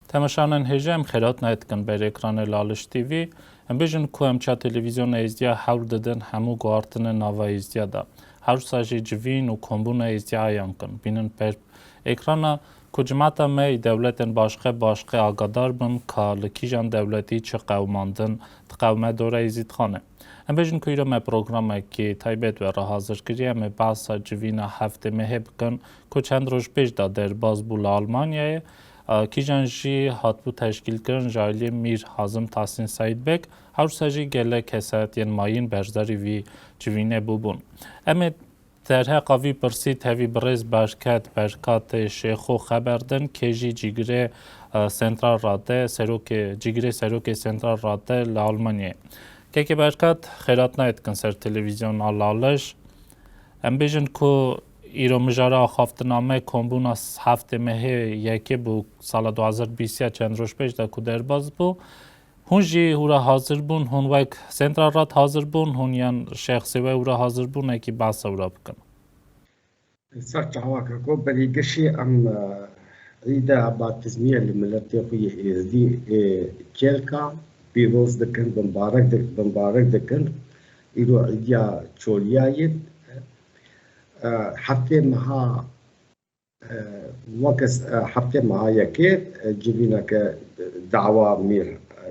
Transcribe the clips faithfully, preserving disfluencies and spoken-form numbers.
Temaşevanên hêja, em xêratnayê dikin ber ekranê Laliş T V. Em bêjin ku em ça televîzyona Êzdiya hewl didin hemû guhartinên nava Êzdiya de, her wisa jî civîn û kombûna Êzdiya eyan kin. Bînin ber ekrana ku cimata me yê dewletên başqe başqe agadar bin ka li kîjan dewletî çi qewimandin diqewime dora Êzîdxanê. Em bêjin ku îro me programekî taybet we re hazir kiriye. Em ê behsa civîna heftê mehê bikin ku çend roj pêş de derbas bû li Almanyayê. A, kîjan jî hatbû teşkîlkirin ji aliyê Mîr Hazim Tahsîn Seîd Beg, her wisa jî gelek kesayetiyên mayîn berdarî vî civînê bûbûn. Em ê derheqa vî pirsî tevî birêz Berket, Berkatê Şêxo xeber din, kê jî cîgirê, e, Sentral Rade, serokê, cîgirê serokê Sentral Rade li Almanyayê. Kekê Berkat, xêratnayê dikin ser televîzyona Laliş. Em bêjin ku îro mijara axaftina me kombûna heftê mehê yekê bû sala du hazar bîst ya çend roj pêş de ku derbas bû. Hûn jî hûra hazir bûn, hûn wek Sentral Rad hazir bûn, hûn yan şexsê we hûra hazir bûn, ekî behsa hûra bikin. Ser çawa keko, berî gişî em, e, îda batizmiye li miletê xwe yê Êzdî, ê, kêlka pîroz dikin, bimbarek dik-, bimbarek dikin. Îro îdiya çoliya yê, e, heftê meha, e, weke s-, e, heftê meha yekê, e, civîneke dawa Mîr,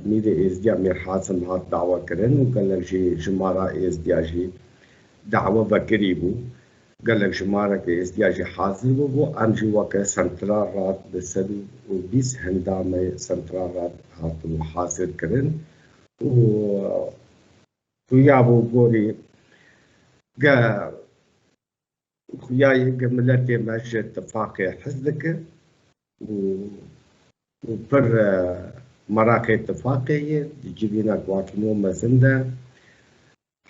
Mîrê Êzdiya Mîr Hazim hat dawa kirin û gelek jî jimara Êzdiya jî dawa vekirî bû. Gelek jimareke Êzdiya jî hazir bûbû. Em jî weke Sentral Rad bi sed û bîst endamê Sentral Rad hatibû hazir kirin û xuya bû gorî ge, xuya ye ge miletê me ji tifaqê hez dike û, û pir, e, meraqê tifaqê ye. Di civîna guhatino mezin de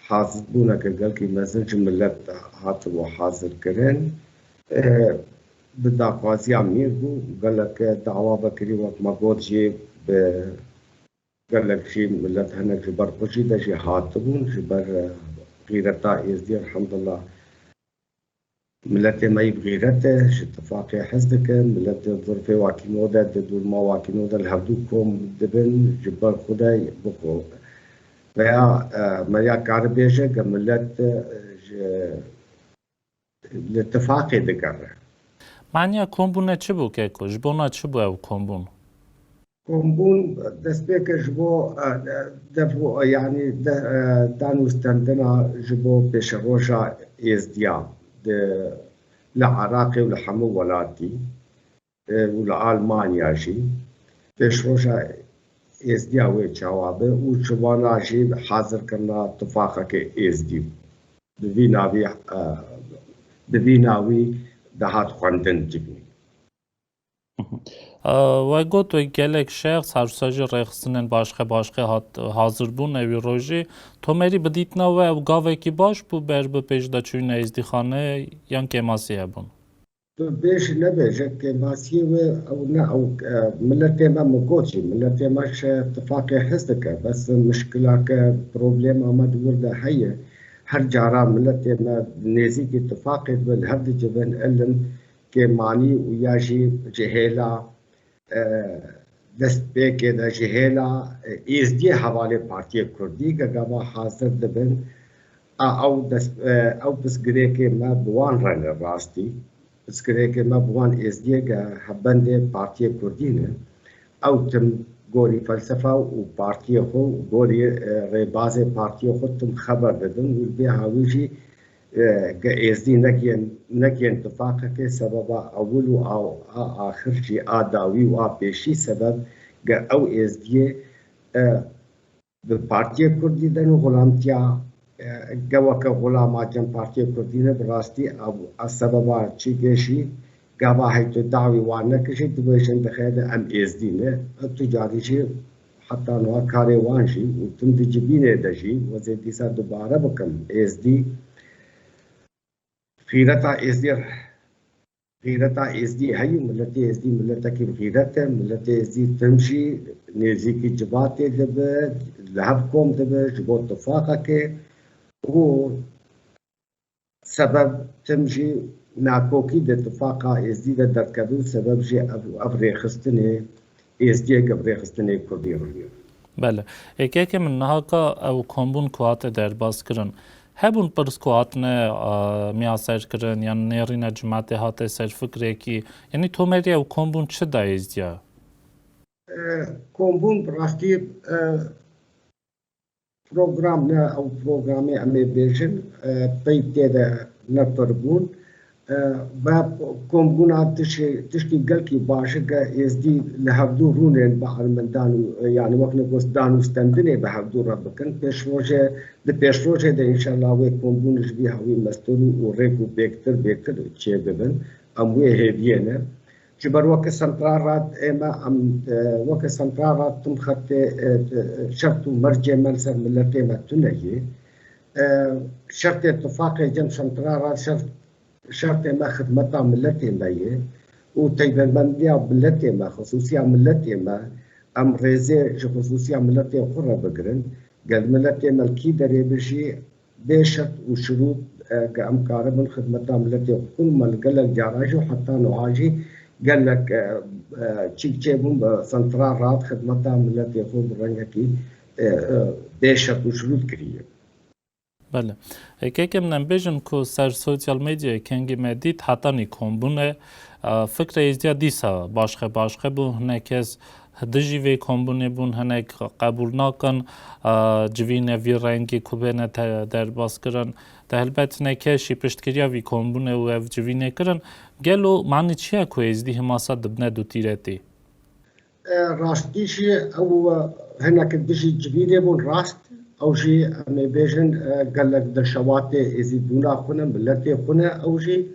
haziribûneke gelkî mezin ji milet hatibû hazirkirin. E, bi daxwaziya Mîr bû, gelek dawa vekirî, wek me got jî, bi gelek jî milet hinek ji ber xwe jî de jî hatibûn, ji ber, e, xîreta Êzdî, elhamdulillah. Miletê me yî bi xîret e, ji tifaqê hez dike. Milet di zirfê wakîno de, di dûrma wakîno de li hevdû kom dibin, ji ber xwe de bixwe. Veya, e, me ya kare bêje, ge milet, e, ji, li tifaqê digere. Maniya kombûne çi bû keko? Ji bona çi bû ew kombûn? Kombûn destpêke ji bo, e, e, dev, yanî de, e, danûstendina ji bo pêşeroja Êzdiya di, li Iraqê û li hemû welatî, e, û li Almanya jî pêşeroja Êzdiya wê çawa be û ji wana jî hazirkirina tifaqeke Êzdî. Bi vî navî, e, bi vî navî dihat xwendin civîn. Hı hı. E, we got, we gelek şexs, her wisa jî rêxistinên başqe başqe hat, hazir bûn ewî rojî. Tomerî bi dîtina we ew gavekî baş bû ber bi pêş de çûyîna Êzdîxanê yan kêmasî hebûn? Tu bêjî nebêje, kêmasiyê wê ew ne ew, e, miletê me, min got jî, miletê me ji tifaqê hez dike. Bes mişkilake, problema me di wir de heye. Her cara miletê me nêzîkî tifaqê dibe, li hev dicivin, ilim kêmanî û ya jî ji hêla, e, destpêkê de ji hêla, e, Êzdiyê hevalê Partiyê Kurdî, ge gava hazir dibin, a, ew dest, e, ew pirsgirêkê me bi wan re ne rastî. Pirsgirêkê me bi wan Êzdiyê ge hevbendê Partiyê Kurdî ne. Ew tim gorî felsefa û partiyê xwe û gorî, e, rêbazê partiyê xwe tim xeber didin û li vê hawî jî e, ge Êzdî nekên, nekên tifaqekê, sebeba ewil û a, a axir jî, a dawî û a pêşî sebeb ge ew Êzdiyê, e, bi Partiyê Kurdî de ne xulamtiya, e, ge weke xulama cem Partiyê Kurdî ne, bi rastî ew, a sebeba çîkê jî, gava hey tu dawî wan nekir jî, dibêjin dixê de em Êzdî ne. Tu carî jî heta niha karê wan jî û tim di civînê de jî, wezê dîsa dubare bikim, Êzdî, xîreta Êzdî, xîreta Êzdî heyî, miletê Êzdî miletekî bi xîret e, miletê Êzdî tim jî nêzîkî civatê dibe, li hev kom dibe, ji bo tifaqekê û sebeb tim jî nakokî di tifaqa Êzdî de derdikeve û sebeb jî ev, ev rêxistinê êzdiyê ge bi rêxistinê kurdî re ye. Belê. Êkekê min niha ka ew kombûn ku hate derbas kirin, hebûn pirs ku hatine, a, miyaser kirin, yan nêrîne cimatê hate ser fikrekî? Yanî tomerî ew kombûn çi da êzdiya? E, kombûn bi rastî, e, program ne, ew programê em ê bêjin, e, pey tê de ne pir bûn. E, ve kombûna tişê, tiştî gelkî baş e, ge êzdî li hevdû rûnên bi armendan û, e, yani wek ne gost dan û stendinê bi hevdû re bikin. Pêşrojê, di pêşrojê de înşallah wê kombûn ji vî hewî mestir û, û rêk û bêktir, bêtir çêbibin. Em wê hêviyê ne. Ji ber weke Sentral Rat ême em, e, weke Sentral Rat tim xetê, e, e, şert û mercê me li ser miletê me tune ye. E, şertê tifaqê cem Sentral Rat şert, şertê me xidmeta miletê me ye û teybebendiya miletê me, xisûsiya miletê me, em rêzê ji xisûsiya miletê xwe re bigirin. Gel miletê me li kî derê bijî, bê şert û şirût, e, ke em karibin xidmeta miletê xwe, me li gelek cara jî û heta niha jî gelek, e, e, çîk çêbûn bi Sentral Rat xidmeta miletê xwe bi rengekî, e, e, bê şert û şirût kiriye. Belê. Êkekê min em bêjin ku ser sosyal medyayê kengî me dît hetanî kombûne, e, fikra êzdiya dîsa başqe başqe bû. Hinek kes dijî vê kombûnê bûn, hinek qebûl nakin, a, civîne vî rengî ku bêne te-, derbas kirin. De helbet hinek kes jî piştgiriya vî kombûnê û ev civînê kirin. Gelo manî çi ye ku êzdî himasa dibine dûtîretî? E, rastî jî ew, e, hinek dijî civînê bûn rast. Ew jî em ê bêjin, e, gelek dilşewatê êzîdbûna xwe ne, miletê xwe ne. Ew jî,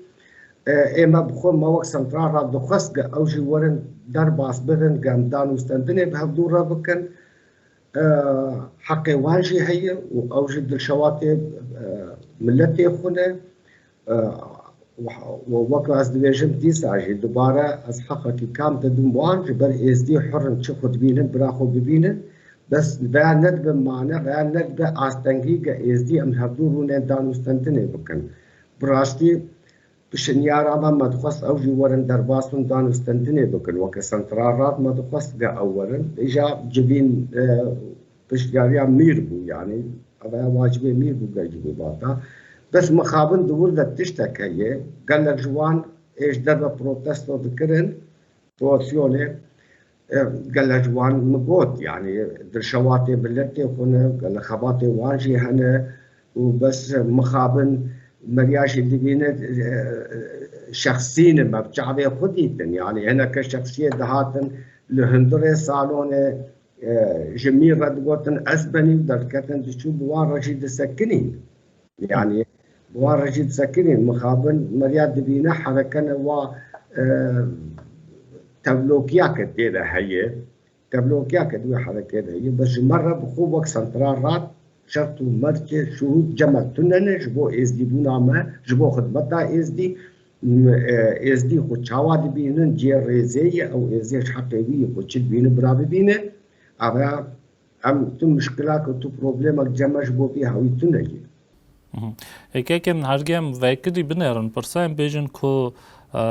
e, ê me bi xwe me wek Sentral Rat dixwest ke ew jî werin derbas bibin, ke em dan û stendinê bi hevdû re bikin. E, heqê wan jî heye û ew jî dilşewatê, e, miletê xwe ne. E, we-, we-, wek ez dibêjim dîsa jî dubare ez heqekî kam didim wan, ji ber êzdî hur in, çi xwe dibînin, bira xwe bibînin. Bes veya nedibe mane, veya nedibe astengî ke êzdî em hevdû rûnên dan û stendinê bikin. Bi rastî, bi şinyara me, me dixwest ew jî werin derbas bin dan û stendinê bikin. Weke Sentral Rat me dixwest ge ew werin. Îja civîn, e, piştgariya mîr bû, yanî ev wacibê mîr bû ge civîn vata. Bes mixabin di wir de tiştek heye. Gelek ji wan ê ji derve protesto dikirin, protesyonê, e, gelek ji wan min got, yanî dilşewatê miletê xwe ne, gelek xebatê wan jî hene û bes mixabin meriya jî dibîne, e, şexsî ne, me bi çavê xwe dîtin. Yanî hineke şexsiyê dihatin li hundirê salonê, e, ji mîr re digotin ez benî û derketin diçû bi wan re jî disekinîn. Yanî bi wan re jî disekinîn. Mixabin meriya dibîne herekene wa, e, tevlokiyake tê de heye. Tevlokiyake di wê herekê de ye. Bes ji me re bi xwe wek Sentral Rat şert û mercê şurût cem me tune ne ji bo êzdîbûna me, ji bo xidmeta êzdî. M-, e, êzdî xwe çawa dibînin, cihê rêzê ye, ew êzdî ji heqê wî ye ku çi dibîne bira bibîne. Ava em tu muşkilak û tu problemek cem me ji bo vî hewî tune ye. Mhm. Êkekê min hergê em vekirî binêrin, pirsa em bêjin ku, e,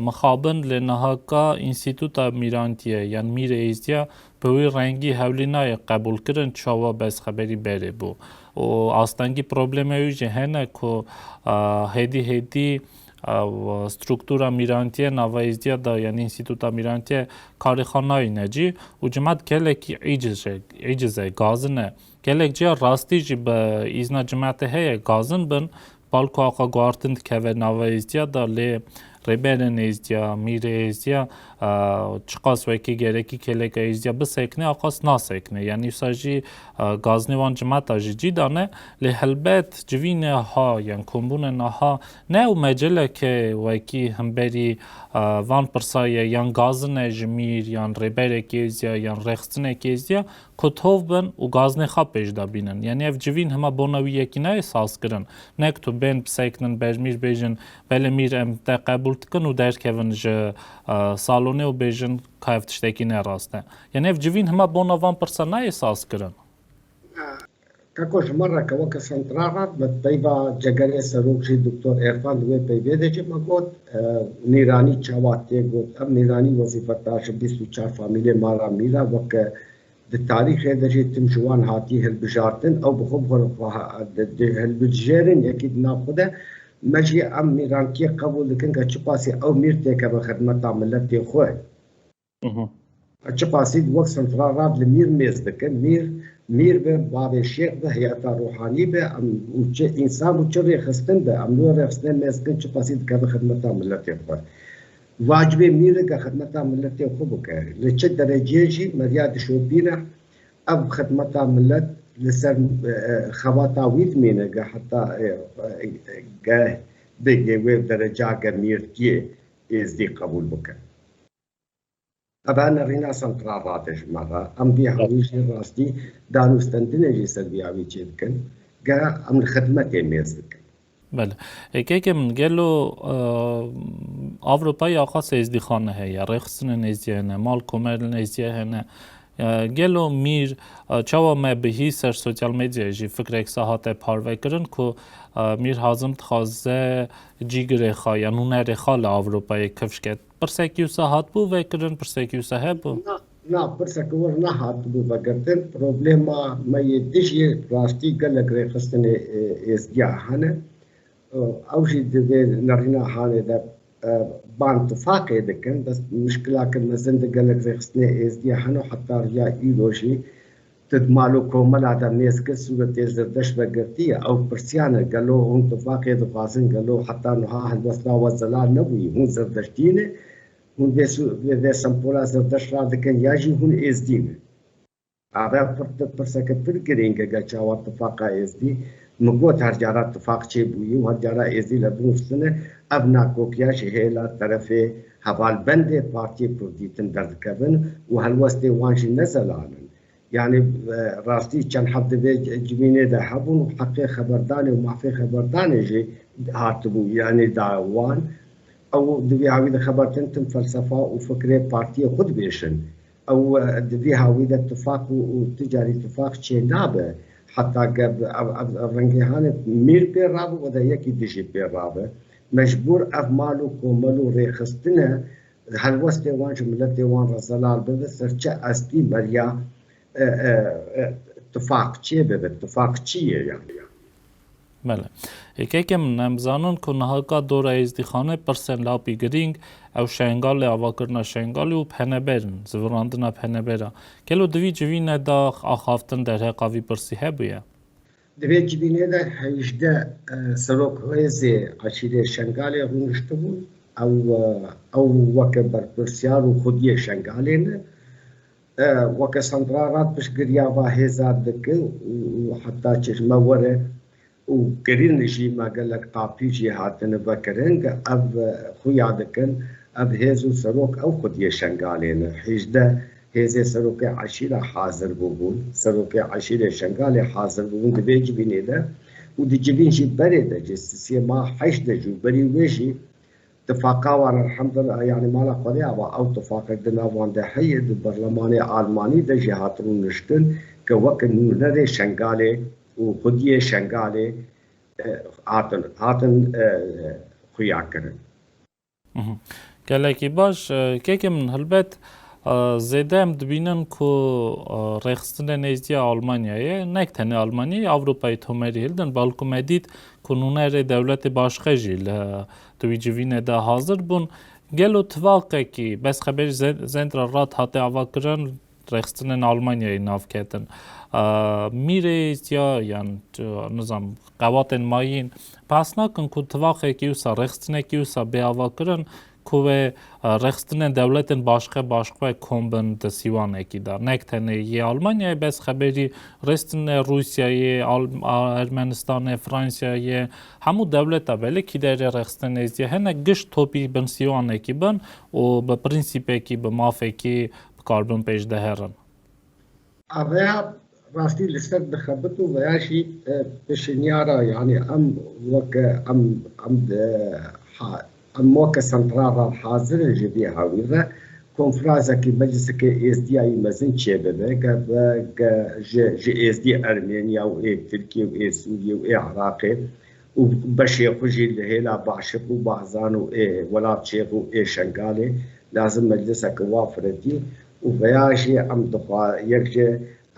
mixabin lê niha ka Înstîtuta Mîrantiyê yan Mîrê Êzdiya bi wî rengî hewlî nayê qebûlkirin, çawa bes xeberî berê bû. Û astengî probleme wî jî hene ku, e, hêdî hêdî, e, struktura mîrantiyê nava Êzdiya de, yanî Înstîtuta Mîrantiyê karê xwe nayîne cî û cimat gelekî îciz e, îciz e, gazin e. Gelek ciya rastî jî bi îzna cimetê heye gazin bin, balku axa guhartin dikeve nava êzdiya da, lê rêberên êzdiya, mîrê êzdiya, e, çiqas wekî gerekî kêleka êzdiya bisekine, aqas nasekine. Yanî wisa jî, e, gazinê wan cimeta jî cî dane, lê helbet civînê ha, yan kombûnê naha, ne ew meceleke wekî himberî, e, van pirsa ye, yan gazin e ji mîr, yan rêberekî êzdiya, yan rêxistinekî êzdiya, ku tov bin û gazinê xwe pêş de bînin. Yanî ev civîn hema bona wî yekî nayê sazkirin. Ne ku tu bên bisekinin ber mîr bêjin, belê mîr em te qebûl dikin û derkevin ji, e, salonê û bêjin ka ev tiştekî ne rast e. Yanî ev civîn hema bona van pirsa nayê sazkirin. Keko, ji me re ke weke Sentral Rad, me peyva cegerê serok jî Doktor Erfan di wê peyvê de jî me got, e, Mîranî çawa tê got, ev Mîranî wezîfedar ji bîst û çar famîlê mala Mîra weke di tarîxê de jî tim ji wan hatî hilbijartin, ew bi xwe bi xwe re xwe ha-, di, di hilbijêrin yekî di nav xwe de, me jî em Mîrankiyê qebûl dikin ke çiqasî ew Mîr têkeve xidmeta miletê xwe. Çiqasî wek Sentral Rad li Mîr mêz dikin, Mîr, Mîr be, bavê Şêx be, heyeta ruhanî be, em, û çi însan û çi rêxistin be, em li wê rêxistinê mêz dikin, çiqasî dikeve xidmeta miletê xwe. Vacibê Mîr e ke xidmeta miletê xwe bike. Li çi dereceyê jî meriya dişopîne, ev xidmeta milet li ser, e, e, xebata wî dimîne, ge heta, e, e, ge bigê wê dereca ke Mîrtiyê êzdî qebûl bike. Ev e nerîna Sentral Radê ji me re. Em vî hawî jî rastî danûstendinê jî ser vî hawî çêdikin. Gera em li xidmetê mêz dikin. Belê. Ê, kekê min, gelo, e, Ewropayê axas êzdîxane heye, rêxistinên êzdî hene, mal komerên êzdî hene. E, gelo Mîr, e, çawa me bihî ser sosyal medyayê jî fikrek sa hate parve kirin ku, e, Mîr Hazim dixwaze cîgirê xwe ya nûnerê xwe li Ewropayê kifş ket. Pirsekî wisa hatibû vekirin, pirsekî wisa hebû? Na, na, pirseke wir nehatibû vegirtin. Problema me yê dijî rastî gelek rêxistinê, e, êzdiya hene. E, ew jî di vê nerîna hanê de, e, ban tifaqê dikin. Bes mişkilake mezin di gelek rêxistinê êzdiya hene û heta riya îro jî tu di mal û komela de mêz kir sûretê Zirdeşt vegirtiye. Ew pirsiyane, gelo hûn tifaqê dixwazin, gelo heta niha helwesta we zelal nebûyî, hûn Zirdeştî ne? Hûn vê, vê, vê sempola Zirdeşt radikin ya jî hûn êzdî ne? Ava pir, pirseke pir girîng e, gel çawa tifaqa êzdî, min got her cara tifaq çêbûyî û her cara êzdî li bin rûstine, ev nakokiya ji hêla terefê hevalbendê Partiyê Kurdîtin derdikevin û helwestê wan jî ne zelal in. Yanî, e, rastî çend heb di vê civînê de hebûn û heqê xeberdanê û mafê xeberdanê jî hatibû, yanî da wan. Ew di vî hawî de xebertin tim felsefa û fikrê partiyê xwe dibêjin. Ew, e, di vî hawî de tifaq û, û ti carî tifaq çê nabe. Heta ge bi ev, ev, ev rengê hanê Mîr pê rabe, we de yekî dijî pê rabe. Mecbûr ev mal û komel û rêxistine helwestê wan ji miletê wan re zelal bibe, ser çi astî meriya, e, e, e, tifaq çê bibe, tifaq çi ye yani? Belê. Ê, kekê min, em zanin ku nihaka dora êzdîxanê pirsên lapî girîng, ew Şengalê, avakirina Şengalê û PNB in, zivirandina PNB ra. Gelo di vî civîne de axaftin derheqa vî pirsî hebûye? Di vê civînê de hejdeh, e, serok hêzê eşîrê Şengalê rûniştibûn. Ew, e, ew weke berpirsiyar û xwediyê Şengalê ne. E, weke Sentral Rad piştgiriya va hêza dike û, û heta çi ji me were û kirin jî me gelek tapî jî hatine vekirin, ev, e, xuya dikin, ev hêz û serok ew xwediyê Şengalê ne. Hejdeh hêzê serokê eşîra hazir bûbûn, serokê eşîrê Şengalê hazir bûbûn di vê civînê de û di civîn jî berê de jî sisê ma heşt de jî û berî wê jî tifaqa wan, elhamdulillah, yanî mala Xwedê ava ew tifaqek di nav wan de heye, di berlemanê Almanî de jî hat rûniştin ke weke nûnerê Şengalê û xwediyê Şengalê, e, hatin, hatin, e, xuya kirin. Mhm. Gelekî baş, e, kekê min, helbet, e, zêde em dibînin ku, e, rêxistinên êzdiya Almanyayê, nek tenê Almanyayê, Ewropayê tomerî hildin, belku me dît ku nûnerê dewletê başqe jî li, di wî civînê de hazir bûn. Gelo tifaqekî, bes xeberî Zen-, Zentral Rad hate avakirin, rêxistinên Almanyayê nav ketin. Aa, Mîrê ya, yan, tu, nizam, qewatên mayîn, behs nakin ku tifaqekî wisa, rêxistinekî wisa bê avakirin, ku wê, e, rêxistinên dewletên başqe, başqe kom bin di sîwanekî de. Nek tenê yê Almanyayê, bes xeberî rêxistinê Rûsyayê, Al-, a, Ermenistanê, Fransayê, hemû dewleta belê kî derê rêxistinê êzdiye hene, giş topî bin sîwanekî bin û bi prensîpekî, bi mafekî bi karbin pêş de herin. Aveya rastî li ser dixebit û veya jî, e, pişinyara, yanî em weke em, em, e, ha-, em weke Sentral Rad hazir in ji vî hawî re konferanseke meclisekê êzdiyayî mezin çêbibe, ke, ke ji, ji êzdiyê Ermeniya û ê Tirkiye û ê Sûriye û ê Iraqê û beşê xwe jî li hêla Başik û Bahzan û ê Welatçêx û ê Şengalê lazim mecliseke wa firetî û veya jî em dixwa-, yek jî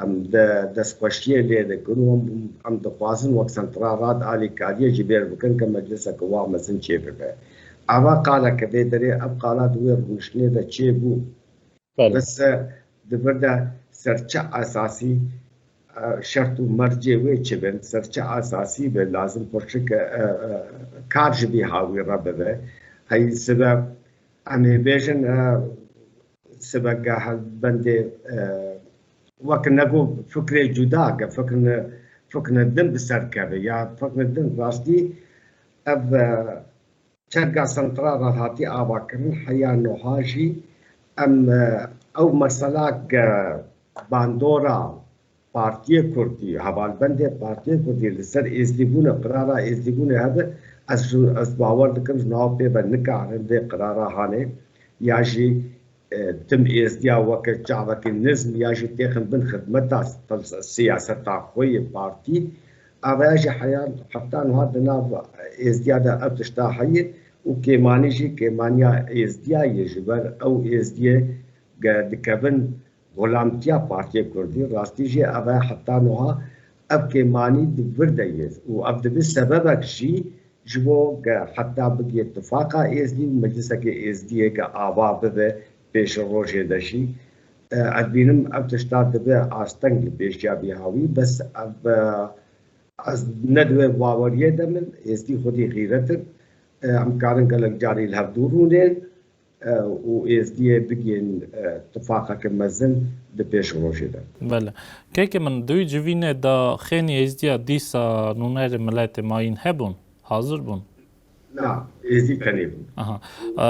em de destxweşiyê lê dikin û em, em dixwazin wek Sentral Rad alîkariyê ji bêr bikin ke mecliseke wa mezin çêbibe. Ava qaleke vê derê, ev qala di wê rûniştinê de çêbû. Belê. Bes, e, di vir de ser çi esasî, e, şert û mercê wê çi bin, ser çi esasî be lazim pirçik, e, e, kar ji bî hawî re bibe. Hey sibe, em ê bêjin, e, sibe ge helbendê, e, wek nego fikrê cuda, ge fikrin, fikrin din bi ser keve ya fikrin din rastî ev, e, Çerga Sentral Rad hatî avakirin, heya niha jî em, e, ew mesela ge bandora Partiyê Kurdî, hevalbendê Partiyê Kurdî li ser êzdîbûnê, qirara êzdîbûnê hebe, ez, ez bawer dikim ji niha pê ve nikarin vê qirara hanê, ya jî, e, tim êzdiya weke çavekî nizm ya jî têxin bin xidmeta siyaseta xwe yê partî. Avaya jî heya heta niha di nav êzdiya de ev tişta heye û kêmanî jî kêmaniya êzdiya ye ji ber ew êzdiyê ge dikevin xulamtiya Partiyê Kurdî. Rastî jî ev e heta niha ev kêmanî di vir de ye û ev dibe sebebek jî ji bo ge heta bigê tifaqa êzdî û meclisekê êzdiyê ge ava bibe pêşerojê de jî. E, ez bînim ev tişta dibe asteng li pêşiya vî hawî, bes ev, e, ez ne di wê baweriyê de min, êzdî xwedî xîret in. E, em karin gelek carî li hev dûr rûnên, e, û êzdiyê bigihên, e, tifaqeke mezin di pêşerojê de. Belê. Kekê min, di wî civînê de xênî êzdiya dîsa nûnerê miletê mayîn hebûn, hazir bûn? Na, êzdî tenê bûn. Aha.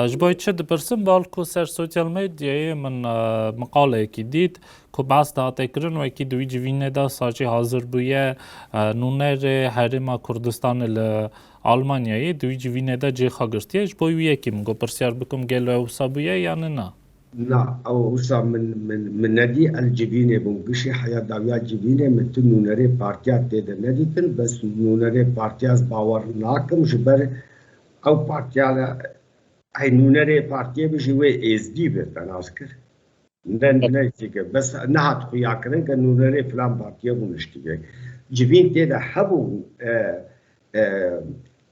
E, ji bo çi dipirsim, bal ku ser sosyal medyayê min, e, miqaleyekî dît ku behs dihate kirin, wekî di wî civînê de sacî hazir bûye, e, nûnerê Herêma Kurdistanê li Almanyayê di wî civînê de cê xwe girtiye. Ji bo wî yekî min got pirsyar bikim gelo ew wisa bûye yan na? Na, ew wisa min, min, min nedî, el civînê bûm. Gişî heya dawiya civînê min tu nûnerê partiya tê de nedîtin, bes nûnerê partiya ez bawer nakim, ji ber ew partiya, ey nûnerê partiyê bi jî wê êzdî bi, te nas kir. Ne, ne çêkir. Bes nehat xuya kirin ke nûnerê filan partiye rûniştiye. Civîn tê de hebû, e, e,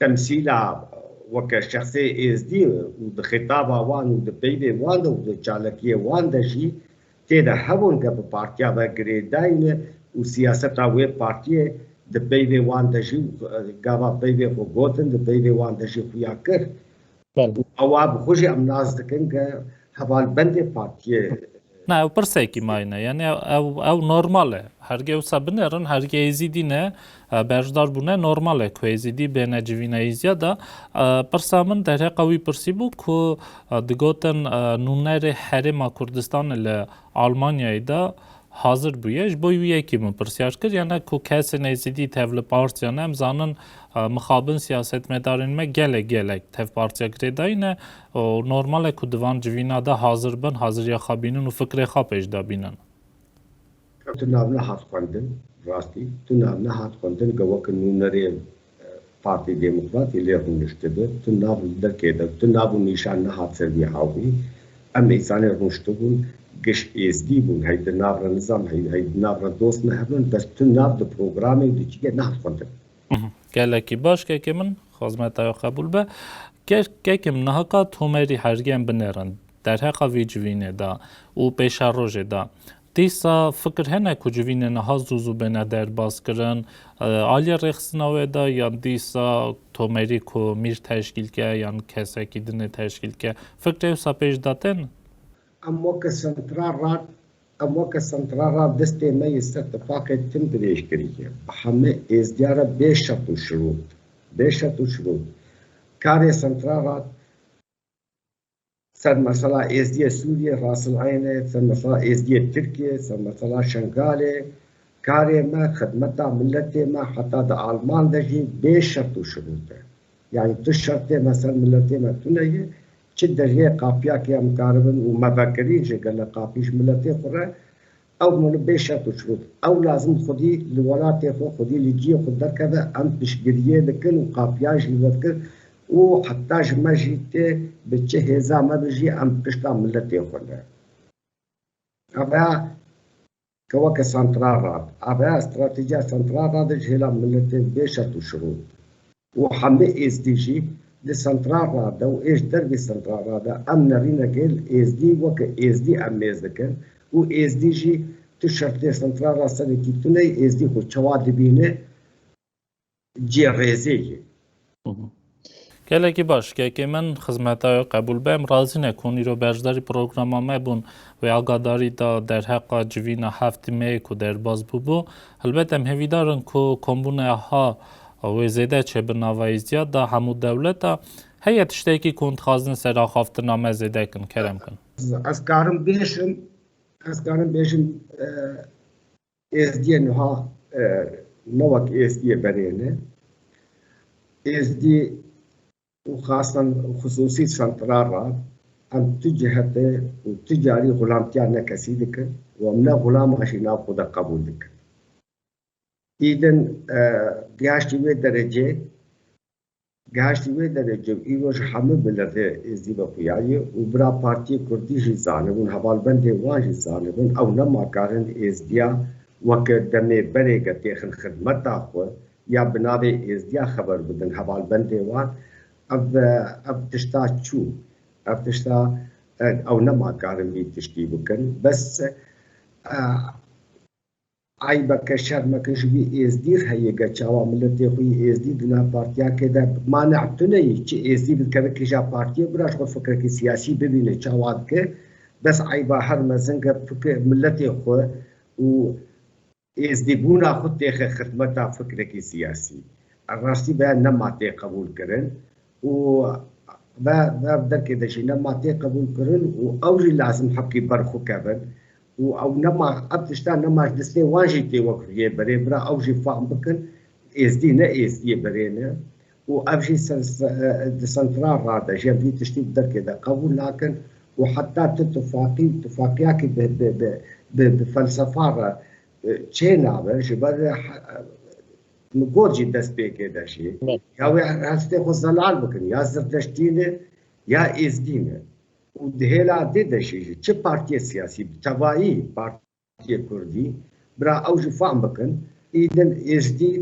temsîla weke şexsê êzdî û di xitaba wan û di peyvê wan de û di çalakiyê wan de jî tê de hebûn ke bi partiya ve girêdayî ne û siyaseta wê partiyê di peyvê wan de jî, e, gava peyvê xwe gotin, di peyvê wan de jî xuya kir. Belê. Û ewa bi xwe jî em nas dikin ke hevalbendê partiyê. Na, ew pirsekî mayî ne. Yani ew, ew, ew normal e. Hergê wisa binêrin, hergê êzîdî ne, e, berjdar bûne normal e ku êzîdî bêne civîna êzdiya de. E, pirsa min derheqa wî pirsî bû ku, e, digotin, e, nûnerê Herêma Kurdistanê li Almanyayê de hazir bûye. Ji bo wî yekî min pirsyar kir, yani ku kesên êzîdî tev li partiyan em zanin, e, mixabin siyasetmedarên me gelek gelek tev partiya girêdayî ne û normal e ku di van civîna de hazir bin, haziriya xwe bînin û fikrê xwe pêş de bînin. Tu nav nehat xwendin, rastî, tu nav nehat xwendin, ge weke nûnerê Partî Demokratî lê rûniştibe, tu nav li derkê de, tu nav û nîşan nehat ser vî hawî. Em însanê rûniştibûn, giş êzdî bûn, hey di nav re nizam, hey, hey di nav re dost me hebin, bes tu nav di programê di çîkê nehat xwendin. Mhm. Gelekî baş, kekê min, xizmeta we qebûl be. Ke-, kekê min, niha ka Tomerî hergê em binêrin derheqa vî civînê de û pêşerojê de. Dîsa fikir hene ku civînê niha zû zû bêne derbas kirin, e, aliyê rêxistina wê de yan dîsa Tomerî ku mîr teşkîl ke yan kesekî dinê teşkîl ke, fikrê wisa pêş de tên? Em weke Sentral Rad, em weke Sentral Rad destê me yê ser tifaqê tim dirêj kiriye. Bi hemî êzdiya re bê şert û şirût. Bê şert û şirût. Karê Sentral Rad ser mesela êzdiyê Sûriyê, Rasil Eynê, ser mesela êzdiyê Tirkiyê, ser mesela Şengalê, karê me, xidmeta miletê me, heta di Alman de jî bê şert û şirût e. Yani tu şertê me ser miletê me tune ye, çi deriyê qapiyakê em karibin û me vekirîn jê gele qapî ji miletê xwe re, ew min bê şert û şirût. Ew lazim xwedî li welatê xwe, xwedî li ciyê xwe derkeve, em piştgiriyê dikin û qapiyan jî li dikin û heta ji me jî tê bi çi hêza me bi jî em pişta miletê xwe ne. Ev ya ke weke santral rad. Ev ya stratejiya santral rad ji hêla miletê bê şert û şirût. Û hemî êzdî jî li santral rad de û ê ji dervê santral rad de em nerînekê li êzdî weke êzdî em mêz dikin û êzdî jî tu şertê santral rad serekî tune yî, êzdî xwe çawa dibîne, cihê rêzê ye. Gelekî baş, kekê min xizmeta we qebûl be. Em razî ne ku hûn îro beşdarî programa me bûn, wê agadarî da derheqa civîna heftê meyê ku derbas bûbû. Helbet em hêvîdar in ku kombûna ha wê zêde çê bi nava êzdiya da hemû dewleta. Heye tiştekî ku hûn dixwazin ser axaftina me zêde kin, kerem kin. Ez karim bêjim, ez karim bêjim, e, Êzdiyê niha, e, ne wek êzdiyê berê ne. Êzdî û xasan xusûsî santral re em tu cihete û tu carî xulamtiya ne kesî dikin û em ne xulama jî nav xwe de qebûl dikin. Îdin, e, gihaştî wê derecê, Gihaştî wê derecê û îro ji hemû miletê êzdî vexuyayî û bira Partiyê Kurdî jî zanibûn, hevalbendê wan jî zanibûn, ew nema karin êzdiya weke demê berê ke têxin xidmeta xwe ya bi navê êzdiya xeber bidin hevalbendê wan. Ev, ev tişta çû. Ev tişta, ew nema karin vî tiştî bikin. Bes, e, Eybeke, şermeke ji wî êzdî heye, ge çawa miletê xwe yî êzdî di nav partiyakê de mane'e tune yî, çi êzdî bikeve kîja partiyê bira ji xwe fikrekî siyasî bibîne çawa dike, bes eyba her mezin ge fikir miletê xwe û êzdîbûna xwe têxe xidmeta fikrekî siyasî. Ev rastî be nema tê qebûlkirin. û ve, ve derkê de jî nema tê qebûlkirin û ew jî lazim hepkî ber xwe kevin û ew nema, ev tişta nema ji destê wan jî tê wek rûyê berê bira ew jî fehm bikin, êzdî ne êzdiyê berê ne û ev jî ser, se-, e, di sentral rade jî em vî tiştî bi derkê de qebûl nakin û heta tu tifaqî, tifaqiyakî bi, bi, bi, bi, bi felsefa re, e, çê nabe, ji ber, e, he-, Min got jî destpêkê de jî, ya wê hestê xwe zelal bikin, ya zirdeştî ne, ya êzdî ne. Û di hêla dê de jî, jî çi partiyê siyasî, bi tevayî partiyê kurdî, bira ew jî fehm bikin, îdin êzdî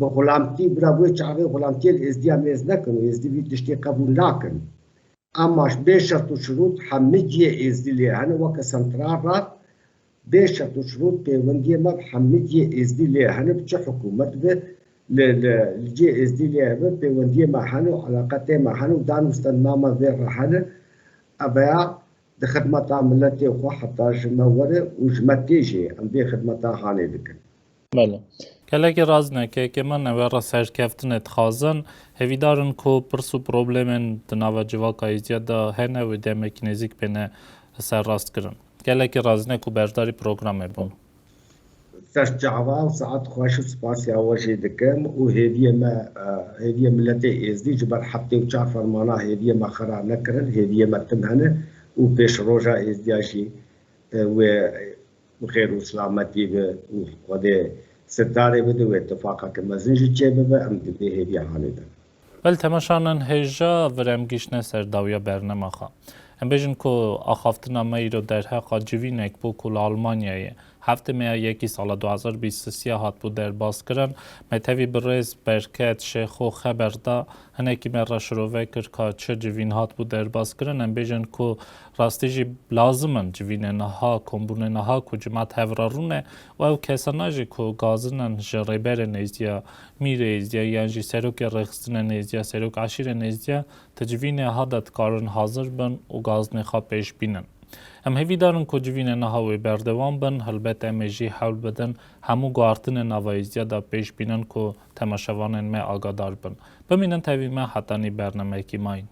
bi xulamtî, bira wê çaxê xulamtiyê li êzdiya mêz nekin û êzdî vî tiştê qebûl nakin. Ema ji bê şert û şirût hemî cihê êzdî lê hene, weke sentral re bê şert û şirût pêwendiyê me bi hemî cihê êzdî lê hene, bi çi hikûmet be, li, li, li cihê êzdî lê hebe pêwendiyê me hene û eleqetê me hene û dan û stendna me vê re hene. Ev ya di xidmeta miletê xwe heta ji me were û ji me tê jî em vê xidmeta hanê dikin. Belê. Gelekî rast ne, kekê min, ew ê re serkeftinê dixwazin. Hêvîdar in ku pirs û problemên di nava civaka êzdiya de hene wê demekî nêzîk bêne serrastkirin. Gelekî rast ne ku beşdarî programê bûn. Ser çava û saet xweş û spasiya we jî dikim û hêviyê me, e, hêviyê miletê êzdî ji ber heftê û çar fermana hêviyê me xira nekirin, hêviyê me tim hene û pêşroja êzdiya jî, e, wê bi xêr û silametî be û Xwedê sitarê bide wê tifaqeke mezin jî çêbibe, em di vê hêviya hanê de. Belê, temaşanên hêja, vir em gihîştine ser dawiya bernema xwe. Em bêjin ku axaftina me îro derheqa civînek bû ku li Almanyayê heftê meya yekî sala du hezar bîst û sê hatibû derbas kirin. Me tevî bi rêz Berket Şêxo xeber da, hinekî me re şirove kir ka çi civîn hatibû derbas kirin. Em bêjin ku rastî jî lazim in civînê niha, kombûnê niha ku cimat hev re rûne û ew kesana jî ku gazin in ji rêberên êzdiya, mîrê êzdiya yan jî serokê rêxistinên êzdiya, serok eşîrên êzdiya, di civînê ha de dikarin hazir bin û gazinê xwe pêş bînin. Em hêvîdar in ku civînê niha wê berdewam bin, helbet em ê jî hewl bidin hemû guhartinên nava êzdiya de pêş bînin ku temaşevanên me agadar bin. Bimînin tevî me hetanî bernameyekî mayîn.